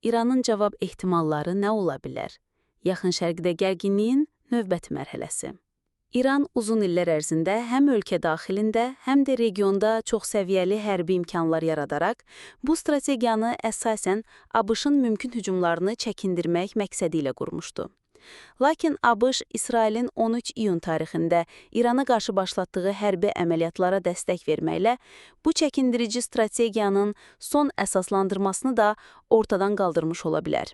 İranın cavab ehtimalları nə ola bilər? Yaxın Şərqdə gərginliyin növbəti mərhələsi. İran uzun illər ərzində həm ölkə daxilində, həm də regionda çoxsəviyyəli hərbi imkanlar yaradaraq bu strategiyanı əsasən ABŞ-ın mümkün hücumlarını çəkindirmək məqsədi ilə qurmuşdu. Lakin ABŞ İsrailin 13 iyun tarixində İrana qarşı başlatdığı hərbi əməliyyatlara dəstək verməklə bu çəkindirici strategiyanın son əsaslandırmasını da ortadan qaldırmış ola bilər.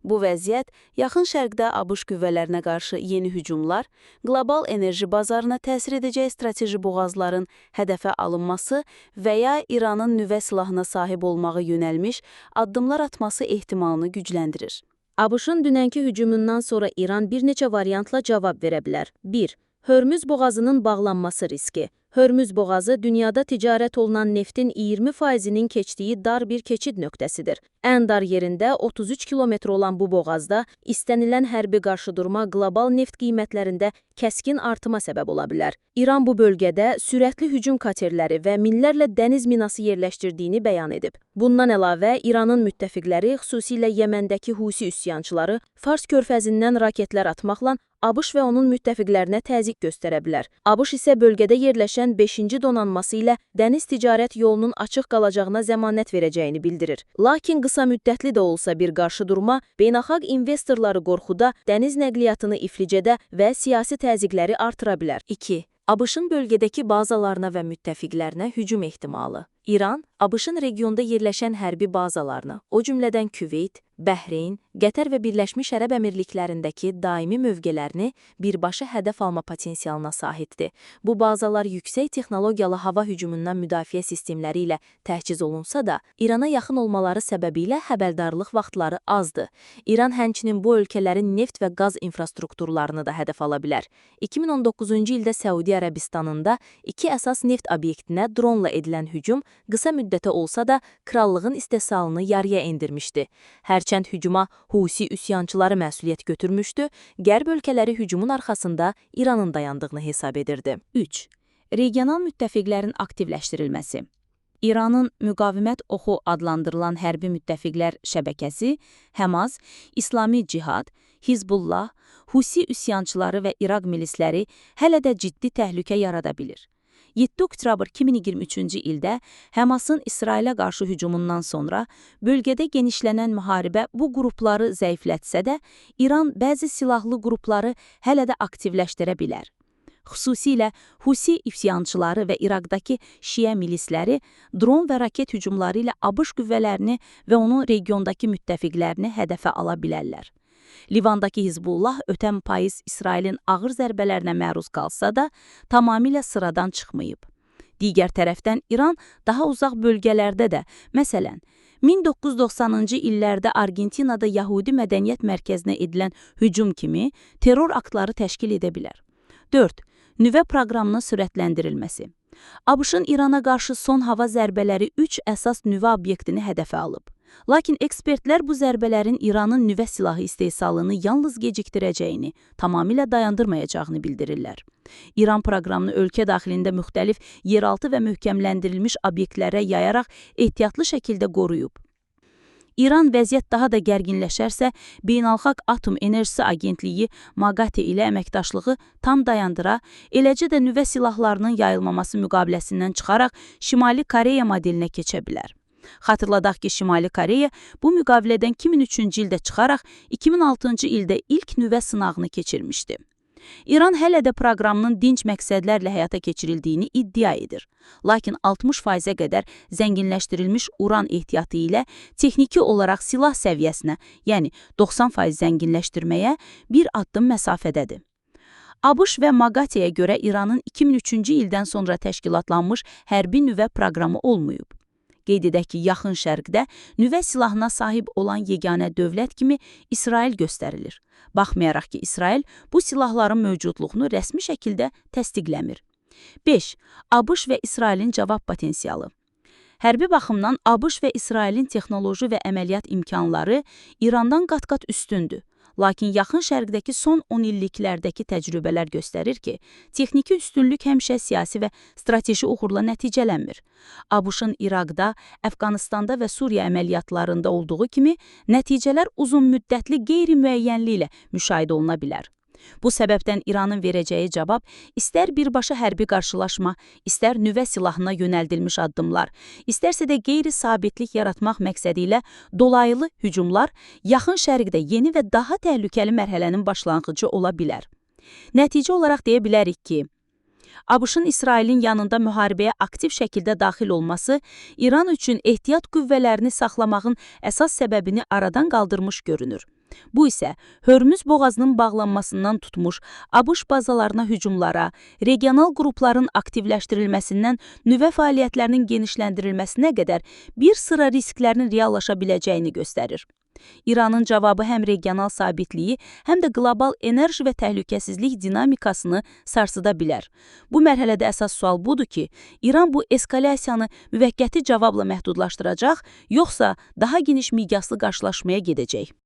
Bu vəziyyət Yaxın Şərqdə ABŞ qüvvələrinə qarşı yeni hücumlar, qlobal enerji bazarına təsir edəcək strateji boğazların hədəfə alınması və ya İranın nüvə silahına sahib olmağa yönəlmiş addımlar atması ehtimalını gücləndirir. ABŞ-ın dünənki hücumundan sonra İran bir neçə variantla cavab verə bilər. 1. Hörmüz boğazının bağlanması riski. Hörmüz boğazı dünyada ticarət olunan neftin 20%-nin keçdiyi dar bir keçid nöqtəsidir. Ən dar yerində 33 kilometr olan bu boğazda istənilən hərbi qarşıdurma qlobal neft qiymətlərində kəskin artıma səbəb ola bilər. İran bu bölgədə sürətli hücum katerləri və minlərlə dəniz minası yerləşdirdiyini bəyan edib. Bundan əlavə İranın müttəfiqləri, xüsusilə Yəməndəki Husi üsyançıları Fars körfəzindən raketlər atmaqla ABŞ və onun müttəfiqlərinə təzyiq göstərə bilər. ABŞ isə bölgədə yerləşən 5-ci donanması ilə dəniz ticarət yolunun açıq qalacağına zəmanət verəcəyini bildirir. Lakin qısa müddətli də olsa bir qarşıdurma beynəlxalq investorları qorxuda, dəniz nəqliyyatını iflic edə və siyasi təzyiqləri artıra bilər. 2. ABŞ-ın bölgədəki bazalarına və müttəfiqlərinə hücum ehtimalı. İran, ABŞ-ın regionda yerləşən hərbi bazalarını, o cümlədən Küveyt, Bəhreyn, Qətər və Birləşmiş Ərəb Əmirliklərindəki daimi mövqelərini birbaşa hədəf alma potensialına sahibdir. Bu bazalar yüksək texnologiyalı hava hücumundan müdafiə sistemləri ilə təchiz olunsa da, İrana yaxın olmaları səbəbilə xəbərdarlıq vaxtları azdır. İran həmçinin bu ölkələrin neft və qaz infrastrukturlarını da hədəf ala bilər. 2019-cu ildə Səudiyyə Ərəbistanında iki əsas neft obyektinə dronla edilən hücum qısa müddətə olsa da krallığın istehsalını yarıya endirmişdi. Hərçənd hücuma Husi üsyançıları məsuliyyət götürmüşdü, Qərb ölkələri hücumun arxasında İranın dayandığını hesab edirdi. 3. Regional müttəfiqlərin aktivləşdirilməsi. İranın Müqavimət Oxu adlandırılan hərbi müttəfiqlər şəbəkəsi Həmas, İslami Cihad, Hizbullah, Husi üsyançıları və İraq milisləri hələ də ciddi təhlükə yarada bilir. 7 oktyabr 2023-cü ildə Həmasın İsrailə qarşı hücumundan sonra bölgədə genişlənən müharibə bu qrupları zəiflətsə də, İran bəzi silahlı qrupları hələ də aktivləşdirə bilər. Xüsusilə Husi üsyançıları və İraqdakı şiə milisləri dron və raket hücumları ilə ABŞ qüvvələrini və onun regiondakı müttəfiqlərini hədəfə ala bilərlər. Livandakı Hizbullah ötən payız İsrailin ağır zərbələrinə məruz qalsa da, tamamilə sıradan çıxmayıb. Digər tərəfdən İran daha uzaq bölgələrdə də, məsələn, 1990-cı illərdə Argentinada Yahudi mədəniyyət mərkəzinə edilən hücum kimi terror aktları təşkil edə bilər. 4. Nüvə proqramının sürətləndirilməsi. ABŞ-ın İrana qarşı son hava zərbələri 3 əsas nüvə obyektini hədəfə alıb. Lakin ekspertlər bu zərbələrin İranın nüvə silahı istehsalını yalnız gecikdirəcəyini, tamamilə dayandırmayacağını bildirirlər. İran proqramını ölkə daxilində müxtəlif yeraltı və möhkəmləndirilmiş obyektlərə yayaraq ehtiyatlı şəkildə qoruyub. İran vəziyyət daha da gərginləşərsə, Beynəlxalq Atom Enerjisi Agentliyi MAGATE ilə əməkdaşlığı tam dayandıra, eləcə də nüvə silahlarının yayılmaması müqaviləsindən çıxaraq Şimali Koreya modelinə keçə bilər. Xatırladaq ki, Şimali Koreya bu müqavilədən 2003-cü ildə çıxaraq 2006-cı ildə ilk nüvə sınağını keçirmişdi. İran hələ də proqramının dinc məqsədlərlə həyata keçirildiyini iddia edir. Lakin 60%-ə qədər zənginləşdirilmiş uran ehtiyatı ilə texniki olaraq silah səviyyəsinə, yəni 90% zənginləşdirməyə bir addım məsafədədir. ABŞ və MAGATE-yə görə İranın 2003-cü ildən sonra təşkilatlanmış hərbi nüvə proqramı olmayıb. Qeyd edək ki, Yaxın Şərqdə nüvə silahına sahib olan yeganə dövlət kimi İsrail göstərilir. Baxmayaraq ki, İsrail bu silahların mövcudluğunu rəsmi şəkildə təsdiqləmir. 5. ABŞ və İsrailin cavab potensialı. Hərbi baxımdan ABŞ və İsrailin texnoloji və əməliyyat imkanları İrandan qat-qat üstündür. Lakin Yaxın Şərqdəki son 10 illiklərdəki təcrübələr göstərir ki, texniki üstünlük həmişə siyasi və strateji uğurla nəticələnmir. ABŞ-ın İraqda, Əfqanıstanda və Suriya əməliyyatlarında olduğu kimi nəticələr uzunmüddətli qeyri-müəyyənliklə müşahidə oluna bilər. Bu səbəbdən İranın verəcəyi cavab istər birbaşa hərbi qarşılaşma, istər nüvə silahına yönəldilmiş addımlar, istərsə də qeyri-sabitlik yaratmaq məqsədi ilə dolaylı hücumlar Yaxın Şərqdə yeni və daha təhlükəli mərhələnin başlanğıcı ola bilər. Nəticə olaraq deyə bilərik ki, ABŞ-ın İsrailin yanında müharibəyə aktiv şəkildə daxil olması İran üçün ehtiyat qüvvələrini saxlamağın əsas səbəbini aradan qaldırmış görünür. Bu isə Hörmüz boğazının bağlanmasından tutmuş ABŞ bazalarına hücumlara, regional qrupların aktivləşdirilməsindən nüvə fəaliyyətlərinin genişləndirilməsinə qədər bir sıra risklərin reallaşa biləcəyini göstərir. İranın cavabı həm regional sabitliyi, həm də qlobal enerji və təhlükəsizlik dinamikasını sarsıda bilər. Bu mərhələdə əsas sual budur ki, İran bu eskalyasiyanı müvəqqəti cavabla məhdudlaşdıracaq, yoxsa daha geniş miqyaslı qarşılaşmaya gedəcək?